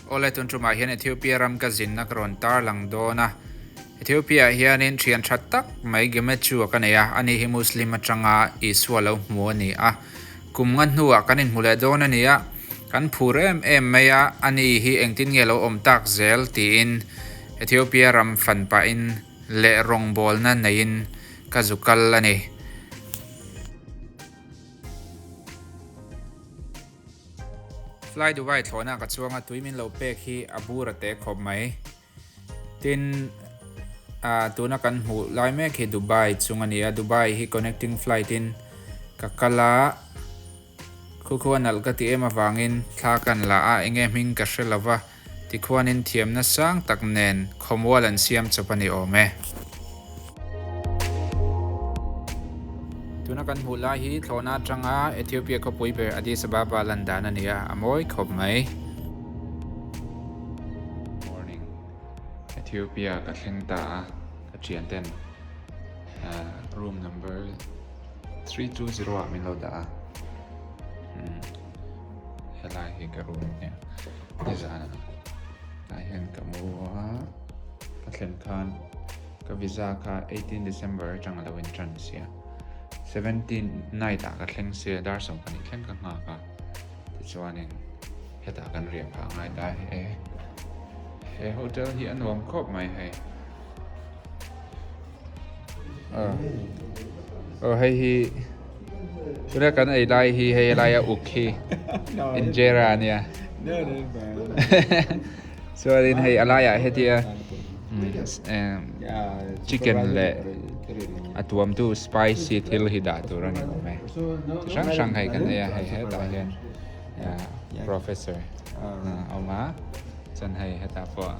Awle tun tumah hian Ethiopia ram ka zinna ka rawn tarlang dawn a. Ethiopia ah hianin thian tha tak mai Gemechu a ka nei a, ani hi Muslim atanga Isua lo hmu a ni a. Kum nga hnuah kan inhmu leh dawn a ni a, kan phur em em mai a, ani hi engtin nge lo awm tak zel tiin Ethiopia ram fan pahin leh rawngbawlna neiin ka zu kal a ni. Fly Dubai thlawhna ka chuang a, tui min lo pek hi a bur a te khawp mai. Tin, ah tuna kan hmuh lai mek hi Dubai chung a ni a, Dubai hi connecting flight in ka kal a, Khu khu a nalh ka ti em avangin thla kan la a, enge hming ka hre lo va, tikhuanin thiamna sang tak nen khawmual an siam chawp a ni awm e. Tuna kan hmuh lai hi thlawhna atanga Ethiopia khawpui ber Addis Ababa lan dan a ni a, a mawi khawp mai. Morning. Ethiopia ka thleng ta a, ka thianten room number. 320 ah min lo dah a umm helai hi ka room nia nizan ah tah hian ka mu a ka thlen khan ka visa kha 18 December atang alo in tan sia 17 night ah ka thleng sia dar 12 thleng ka nghak a tichuanin hetah kan riah phah ngai ta he he hotel hi a nuam khawp mai hei. Aw hei hi tuna kan ei lai hi hei laia uk hi injera ania chuanin hei a laiah hetia chicken leh a tuamtu spicy thil hi dah tur a ni awm e chi hrang hrang hei kan ei a hei hetah hian professor a awm a chuan hei hetah pawh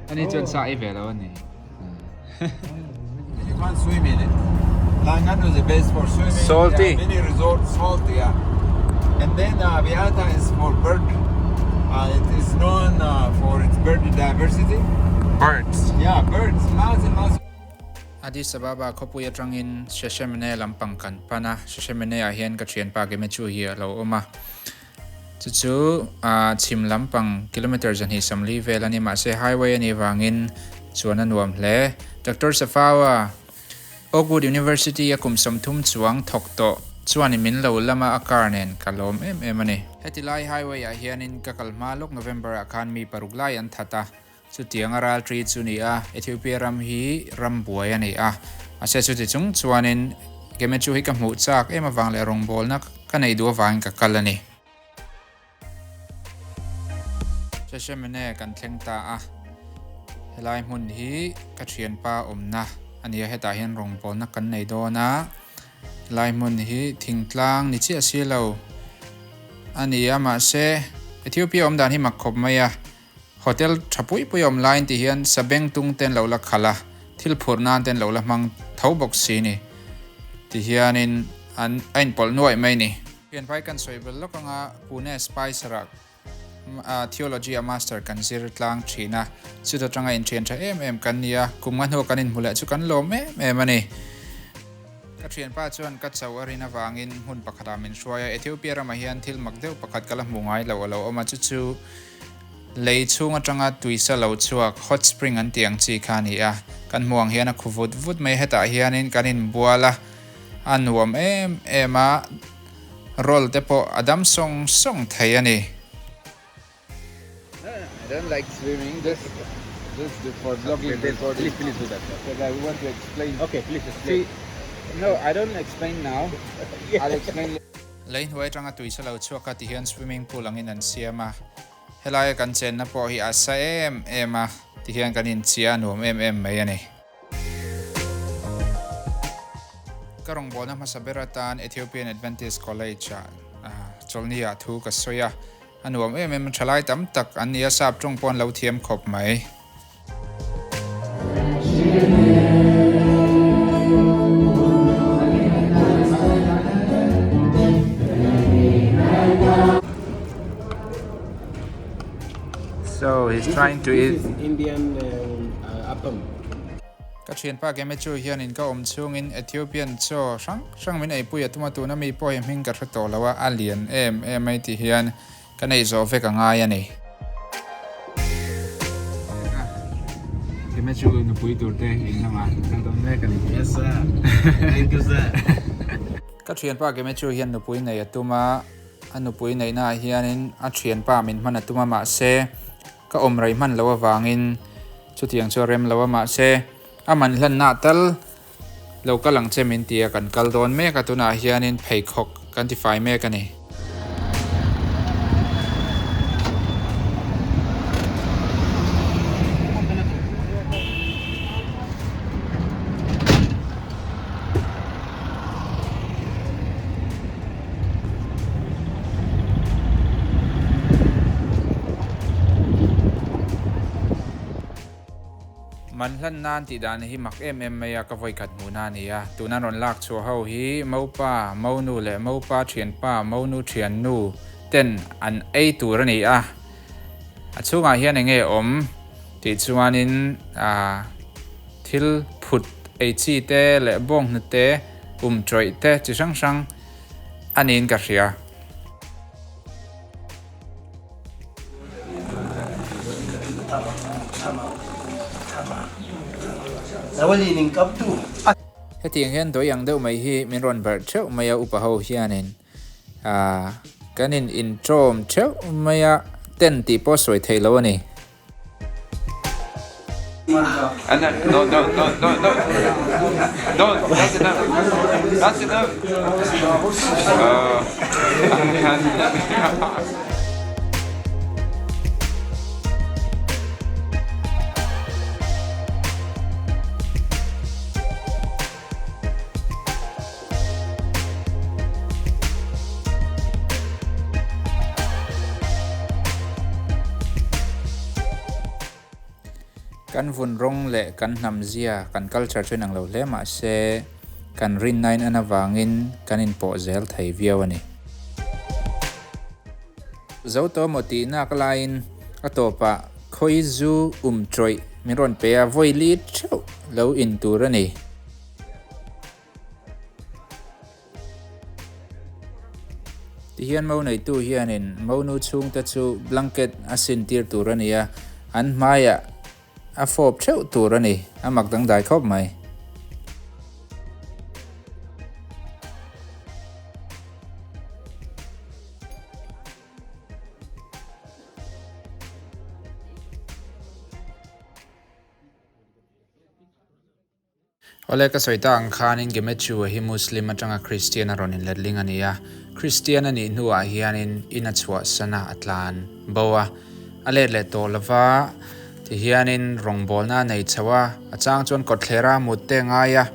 ani chuan sa ei ve lo a ni. You can't swim in it. Langano is the best for swimming. Salty. Yeah, many resorts salty, yeah. And then Abiata is for bird. It is known for its bird diversity. Birds. Yeah, birds. Lots and lots. Addis Ababa khawpui atangin Shashemene lampang kan pan a, Shashemene ah hian ka thianpa Gemechu hi a lo awm a. Chu chu chhim lampang kilometre 240 vel a ni mahse highway a nih vangin chuan a nuam hle. Doctor Safawa, Oakwood University a kum 30 chuang thawk tawh chuanin min lo lam a, a car nen ka lawm em em a ni. Heti lai highway ah hianin ka kal hma lawk November ah khan mi paruk lai an that a, chutiang a ral tri chu ni a, Ethiopia ram hi ram buai a ni a, mahse chuti chung chuanin Gemechu hi ka hmuh chak em avang leh rawngbawlna ka neih duh avangin ka kal a ni. Shashemene kan thleng ta a, helai hmun hi ka thianpa awmna a ni a, hetah hian rawngbawlna kan nei dawn a, helai hmun hi thingtlang ni chiah si lo a ni a, mahse Ethiopia awm dan hi mak khawp mai a, Hotel tha pui pui awm laiin ti hian sabeng tung ten lo la khalh a, thil phurh nan ten lo la hmang tho bawk si ni. Ti hianin an a inpawlh nuaih mai ni. Pianphai kan sawi bel lawk anga Pune Spicer ah Theology a Master kan zir tlang thin a, chuta tanga inthian tha em em kan ni a, kum nga hnuah kan inhmu leh chu kan lawm em em a ni. Ka thianpa chuan ka chauh a rin avangin hmun pakhatah min hruai a, Ethiopia ramah hian thil mak deuh pakhat ka la hmu ngai loh a lo awm a, chu chu lei chhung atanga tuisa lo chhuak, hot spring an tih ang chi kha a ni a, kan hmuh ang hian a khu vut vut mai a, hetah hianin kan inbual a, a nuam em em a, roll te pawh a dam sawng sawng thei a ni. I don't like swimming, just just for vlogging recording. Please, please do that. Because I want to explain. Okay, please explain. See, no, I don't explain now. I'll explain. Lei hnuai atanga tui sa lo chhuak kha ti hian swimming pool angin an siam a, helaia kan chenna pawh hi a sa em em a, ti hian kan inchia a nuam em em mai a ni. Ka rawngbawlna hmasa ber atan Ethiopian Adventist College ah chawlhni ah thu ka sawi a. A nuam em em, thalai tam tak an ni a, sap tawng pawh an lo thiam khawp mai. So he's trying to eat Indian appam. Ka thianpa Gemechu hianin ka awm chhungin Ethiopian chaw hrang hrang min eipui a tum a, tuna mi pawh hi hming ka hre tawh lo a, a lian em em mai tih hian ka neih zawh vek a ngai a ni. Gemechu nupui tur te in lamah kal dawn mek a ni. Yes sir. Thank you sir. Ka thianpa Gemechu hian nupui nei a tum a, a nupui neihna ah hianin a thianpa min hman a tum a mahse ka awm rei hman loh avangin chutiang chu a rem lo a mahse a man hlanna ah tal Lo kal ang che min ti a, kan kal dawn mek a, tunah hianin pheikhawk kan ti fai mek a ni. Man hlan nan tih dan hi mak em em mai a, ka vawikhat hmuhna a ni a. Tuna rawn lak chhuah ho hi Mopa, Monu leh Mopa thianpa, Monu thiannu ten an ei tur a ni a. A chhungah hian eng nge awm tih chuanin ah thil phut ei chi te leh bawnghnute um tawih te chi hrang hrang a niin ka hria. Hetiang hian dawi ang deuh mai hi min rawn barh theuh mai a upa ho hianin aaa kan in intawm theuh mai a ten tih pawh sawi theih loh a ni. Kan vun rawng leh kan hnam zia, kan culture chu inang lo hle mahse kan rinna in an avangin kan inpawh zel thei viau a ni. Zo tawh maw tih nak laiin a tawpah khawi zu um tawih min rawn pe a, vawi li theuh lo in tur a ni. Tihian mo neitu hianin monu chhungte chu blanket a sin tir tur a ni a, an hmaiah a fawp theuh tur a ni, a mak dangdai khawp mai. Awle ka sawi tak ang khanin Gemechu-a hi Muslim atanga Christian a rawn inletling a ni a, Christian a nih hnuah hianin in a chhuahsan a, a tlan bo a, a let leh tawh lova, tihianin rawngbawlna a nei chho a, a chang chuan kawtthlera mut te a ngai a,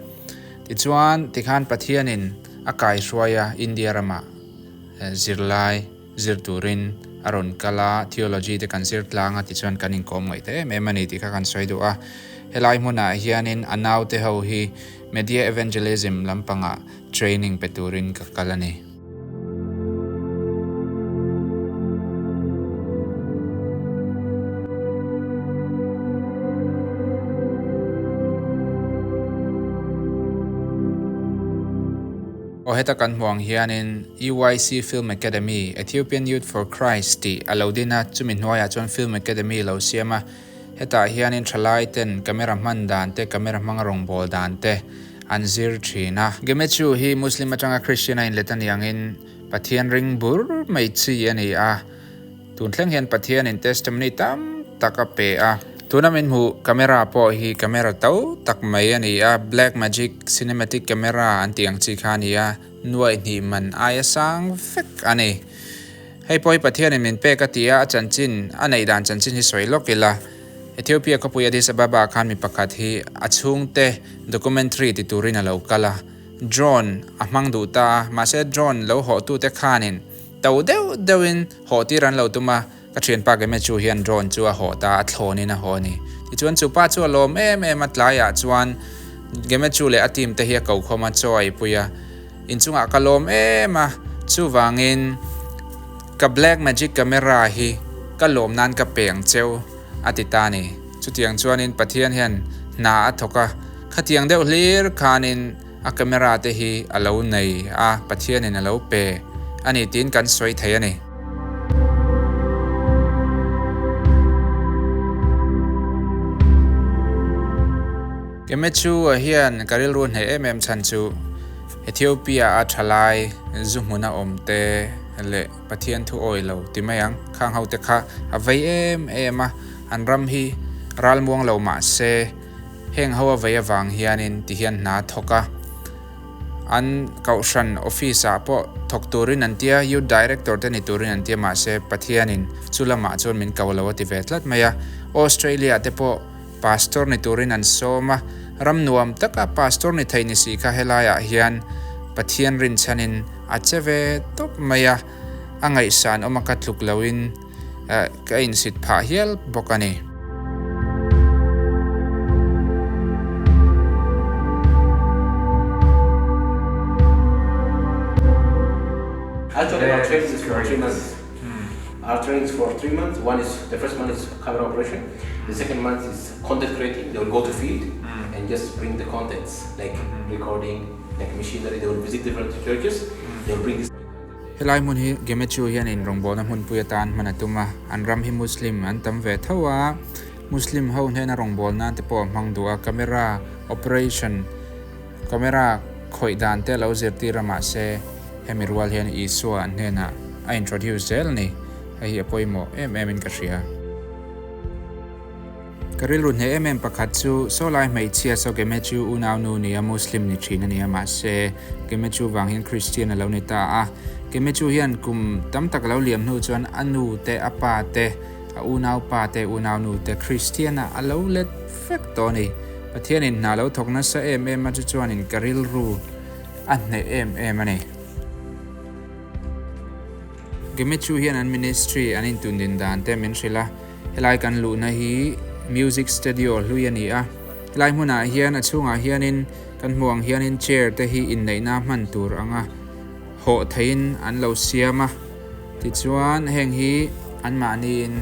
tichuan tikhan Pathianin a kaihruai a India ramah zirlai. Zir turin a rawn kal a, theology te kan zir tlang a tichuan kan inkawm ngaih ta em em a ni tih kha kan sawi duh a. Helai hmunah hianin a naute ho hi Media Evangelism lampangah training pe turin ka kal a ni. Aw heta kan hmuh ang hianin EYC Film Academy, Ethiopian Youth for Christ tih a lo din a, chumi hnuaiah chuan Film Academy a lo siam a. Hetah hianin thalai ten camera hman dan te, camera hmanga rawngbâwl dan te an zir thin a. Gemechu hi Muslim atanga Christian a inlet a ni angin Pathian ring bur mai chi a ni a. Tun thleng hian Pathianin testimony tam tak a pe a. Tuna min hmuh camera pawh hi camera to tak mai a ni a, Black Magic Cinematic Camera an tih ang chi kha a ni a, nuaih hnih man aia sang vek a ni. Hei pawh hi Pathianin min pek a ti a, a chanchin, a neih dan chanchin hi sawi lawk ila. Ethiopia khawpui Addis Ababa ah khan mi pakhat hi a chhungte documentary ti turin a lo kal a, drone a hmang duh ta a, mahse drone lo hawhtute khanin To deuh deuhin hawh tir an lo tum a, ka thianpa Gemechu hian drone chu a hawh ta a, thlawnin a haw a ni. Tichuan chu pa chu a lawm em em a, tlaiah chuan Gemechu leh a team te hi a ko khawm a, chaw a ipui a, inchungah ka lawm em a, chuvangin ka black magic camera hi ka lawm nan ka pe ang cheu a ti ta a ni. Chutiang chuanin Pathian hian hna a thawk a, khatiang deuh hlir khanin A camera te hi a lo nei a, Pathianin a lo pe a ni tiin kan sawi thei a ni. Kemechu-a hian ka rilru hneh em em chhan chu Ethiopia-a thalai zu hmuna awm te leh Pathian thu awi lo ti mai ang. Khang ho te kha a vei em em a, an ram hi ralmuang lo mah se heng ho a vei avang hianin ti hian hna a thawk a. An kohhran office ah pawh thawk turin an tia, Youth Director te ni turin an tia mahse Pathianin chu lamah chuan min ko lo a ti ve tlat mai a. Australia ah te pawh Pastor ni turin an sawm a, ram nuam taka Pastor ni thei ni si kha helaiah hian Pathian rinchhanin a che ve tawp mai a, a ngaihsan awm a ka tluk loin ka insit phah hial bawk a ni. Actually our training is for 3 months. Our training is for 3 months. One is the first month is camera operation. The second month is content creating. They will go to field and just bring the contents like recording, like machinery. They will visit different churches. They will bring this. Helai hmun hi Gemechu hian in rawngbawlna hmunpui atan hman a tum a, an ram hi Muslim an tam ve tho a, Muslim ho hnena rawngbawlna nan te pawh a hmang duh a, camera operation, camera khawih dan te a lo zirtir a mahse hemi rual hian Isua an hnenah a introduce zel a ni, hei hi a pawimawh em em in ka hria. Ka rilru hneh em em pakhat chu saw lai hmeichhia saw Gemechu unaunu nia Muslim ni thin a ni a, mahse Gemechu vang hian Christian a lo ni ta a. Gemechu hian kum tam tak a lo liam hnu chuan a nu te, a pa te, a unaupa te, unaunu te Christian ah a lo let vek tawh a ni. Pathianin hna lo thawk nasa em em a chu chuanin ka rilru a hneh em em a ni. Gemechu hian an ministry an intundin dan te min hrilh a. Helai kan luhna hi music studio hlui a ni a, helai hmunah hian a chhungah hianin kan hmuh ang hianin chair te hi inneihna hman tur anga hawh theihin an lo siam a, tichuan heng hi anmahniin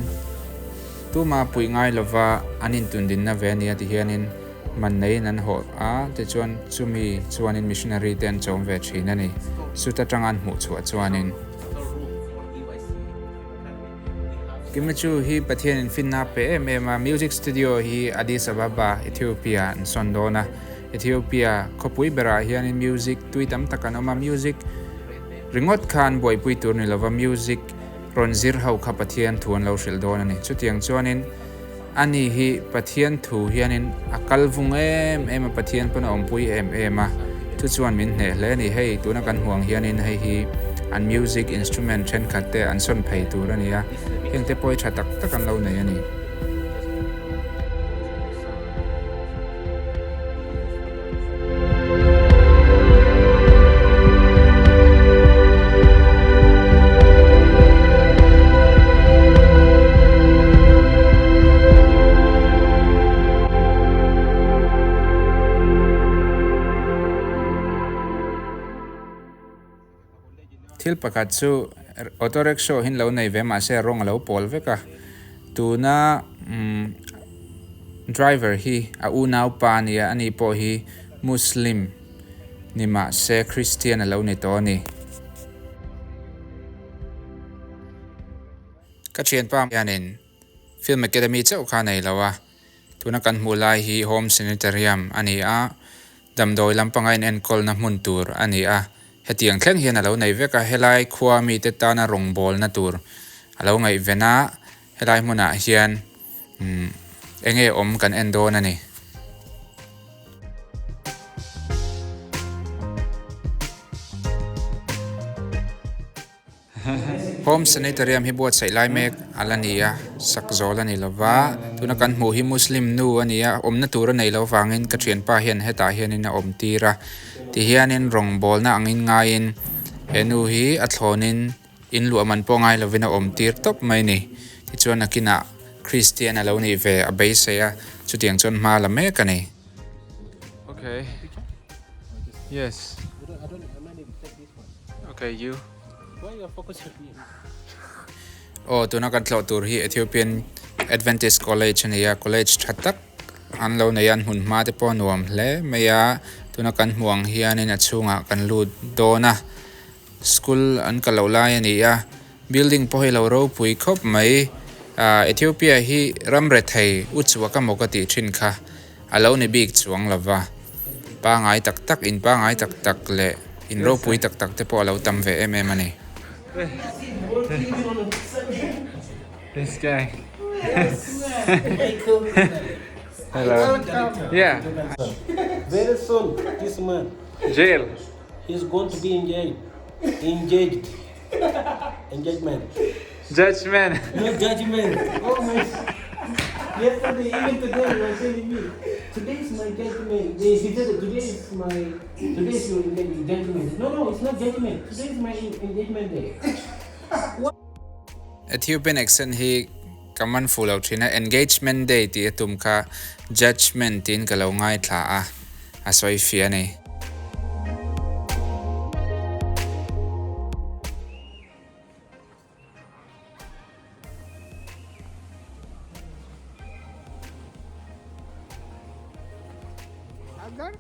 tuma puih ngai lova an intundinna ve a nia ti hianin man neiin an hawh a, tichuan chumi chuanin missionary te an chawm ve thin a ni, suit atanga an hmuh chhuah chuanin. Kimachu hi Pathianin finna a pe em em a, music studio hi Addis Ababa, Ethiopia an sawn dawn a. Ethiopia khawpui berah hianin music tui tam tak an awm a, music ringawt kha an buaipui tur ni lova music rawn zir ho kha Pathian thu an lo hrilh dawn a ni. Chutiang chuanin ani hi Pathian thu hianin a kal vung em em a, Pathian pawn a awmpui em em a, chu chuan min hneh hle a ni. Hei tuna kan hmuh ang hianin hei hi an music instrument thenkhat te an sawn phei tur a ni a, heng te pawh hi tha tak tak an lo nei a ni. Thil pakhat chu auto rickshaw hi an lo nei ve mahse rawng a lo pawl vek a tuna umm driver hi a unaupa a nia ani pawh hi muslim ni mahse christian a lo ni tawh a ni. Ka thianpa hianin Film Academy chauh kha a nei lo a, tuna kan hmuh lai hi Home Sanitarium a ni a, damdawi lampanga inenkawlna hmun tur a ni a, hetiang thleng hian a lo nei vek a, helai khua mite tana rawngbawlna tur a lo ngaihven a, helai hmunah hian umm eng nge awm kan en dawn a ni. Home Sanitarium hi buatsaih lai mek a la ni a, sak zawl a ni lo va, tuna kan hmuh hi Muslim nu a ni a, awmna tur a nei lo vangin ka thianpa hian hetah hianin a awm tir a, tihianin rawngbawlna angin ngaiin he nu hi a thlawnin in luah man pawh ngai lovin a awm tir tawp mai a ni. Tichuan nakinah Kristian a lo nih ve a beisei a, chutiang chuan hma la mek a ni. Okay. Yes. Okay, you. Aw tuna kan tlawh tur hi Ethiopian Adventist College a ni a, college tha tak an lo nei a, an hmun hma te pawh a nuam hle mai a, tuna kan hmuh ang hianin a chhungah kan lut dawn a, school an kal loh lai a ni a, building pawh hi a lo ropui khawp mai, ah Ethiopia hi ram rethei u chhuak amaw ka tih thin kha. a lo ni bik chuang lo va, pangai tak tak, in pangai tak tak leh in ropui tak tak te pawh a lo tam ve em em a ni. This guy. Hello. Yeah. Very soon, this man, Jail. he's going to be in jail. Engaged. Engagement. Judgment. No judgment. Oh my. Yesterday, even today, he was telling me, today is my judgment. He said, today is my, today is your judgment. No, no, it's not judgment. Today is my engagement day. Ethiopian accent hi ka man fuh lo thin a, engagement day tih a tum kha judgement tiin ka lo ngaithla a, a sawi fiah a ni. Hagar?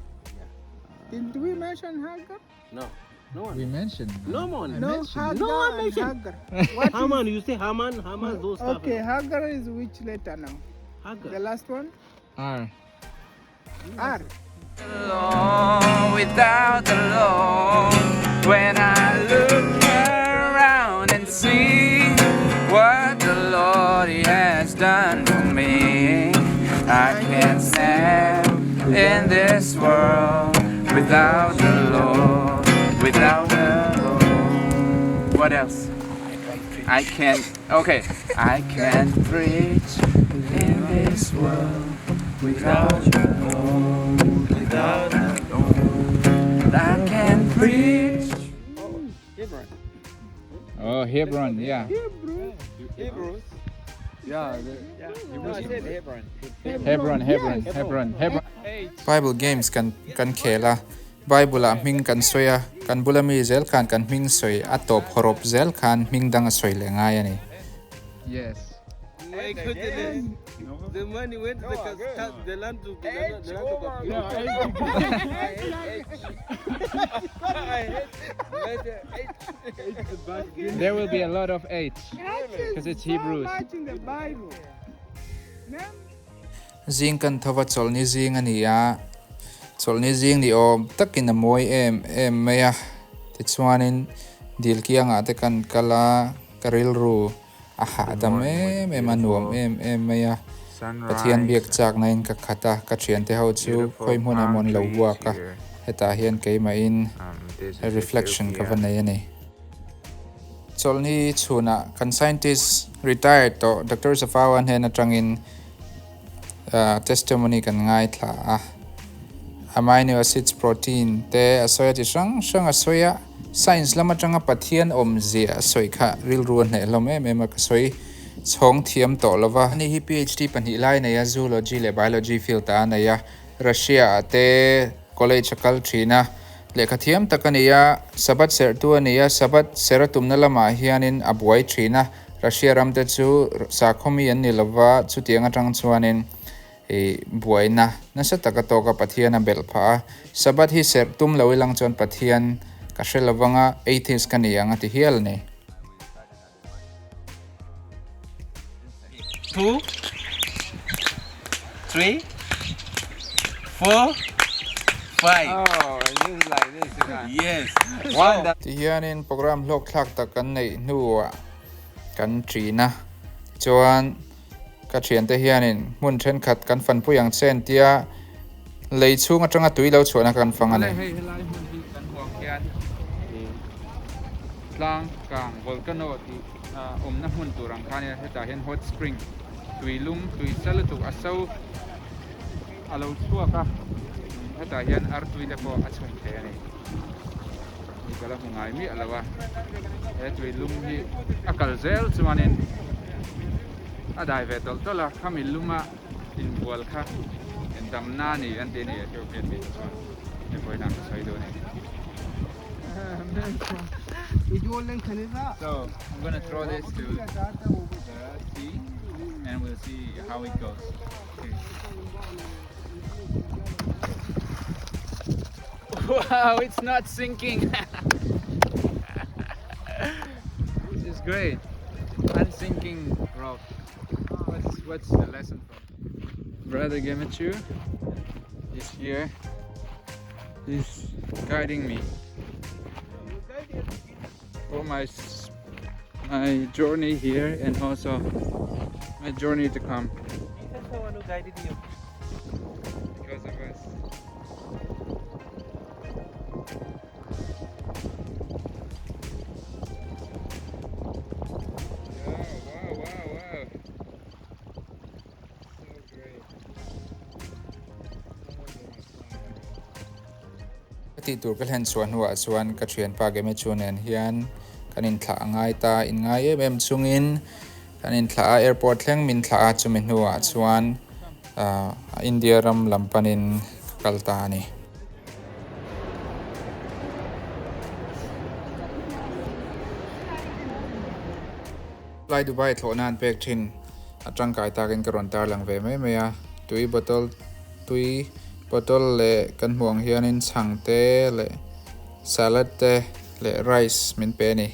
Did we mention Hagar? No. No one. We mentioned. No one. No, Hagar No one and mentioned. Hagar. What is, Haman, you say Haman, Haman, those stuff. okay, Hagar is which letter now? Hagar. The last one? R. R. Alone without the Lord. When I look around and see what the Lord he has done for me, I can't stand in this world without the Lord, without the Lord. What else? I can't. Okay, I can't preach in this world without the Lord, without the Lord. I can't preach. Oh, Hebron, yeah. Hebrews. Yeah. No, I said Hebron. Hebron, Hebron, Hebron, Hebron. Bible games kan kan khel a, Bible ah hming kan sawi a, kan bula mi zel khan kan hming sawi a tawp hawrawp zel khan hming dang a sawi leh ngai a ni. Yes. My goodness. The money went to the, the land to the, the land to There will be a lot of H because it's Hebrews. So much in the Bible. Zing kan thova chawlhni zing a ni a, chawlhni zing ni awm takin a mawi em em mai a, tichuanin dil kiangah te kan kal a, ka rilru a hahdam em em a, nuam em em mai a, Pathian biak chakna in ka khat a, ka thiante ho chu khawi hmun emaw an lo uak a, hetah hian keimahin reflection ka va nei a ni. Chawlhni chhunah kan scientist retired tawh Doctor Zafawa hnen atangin testimony kan ngaithla a, amino acids protein te a sawi a ti hrang hrang a sawi a, science lam atanga Pathian awmzia a sawi kha rilru a hneh hlawm em em a ka sawi chhawng thiam tawh lo va. Ani hi PhD pahnih lai nei a, zoology leh biology field ah a nei a, Russia ah te college a kal thin a, Lehkha thiam tak a ni a, Sabbath serhtu a ni a, Sabbath ser a tumna lamah hianin a buai thin a, Russia ramte chu sakhawmi an ni lova, chutiang atang chuanin ih buaina nasa tak a tawk a, Pathian a belh phah a, Sabbath hi serh tum lo ilang chuan Pathian ka hre lovanga atheist ka ni ang a ti hial a ni. Two, three, four, five. Oh, it is like this. Yes. One. Ti hianin program hlawk thlak tak kan neih hnuah kan ṭin a, tichuan ka ṭhiante hianin hmun ṭhenkhat kan fanpui ang che an tia lei chhung aṭanga tui lo chhuahna kan fang a ni. Hei helai hmun hi kan hmuh ang hian tlang kang volcano tih awmna hmun tur ang khan hetah hian hot spring tui lum tui sa lutuk a so a lo chhuak a hetah hian artui te pawh a chhun thei a ni ni ka la hmu ngai miah lo a he tui lum hi a kal zel chuanin a dai ve tawlh tawlh a khami luma inbual kha damna a ni an tih a ni Ethiopian mite chuan he vawiinah ka sawi duh a ni. So I'm gonna throw this to the sea and we'll see how it goes. Okay. Wow, it's not sinking. This is great. Unsinking rock. What's the lesson from? Brother Gemechu is here. He's guiding me for my my journey here and also my journey to come. He's the one who guided you. Because of us. Yeah, wow, wow, wow. So great. Ka tih tur ka hlen chhuah hnuah chuan ka thianpa Gemechu nen hian kan inthlah a ngai ta, inngai em em chungin kan inthlah a, airport thleng min thlah a, chumi hnuah chuan ahh India ram lam panin ka kal ta a ni. Fly Dubai thlawhna an pek thin a tangkai takin ka rawn tarlang ve mai mai a, tui bottle tui bottle leh kan hmuh ang hianin chhang te leh salad te leh rice min pe a ni.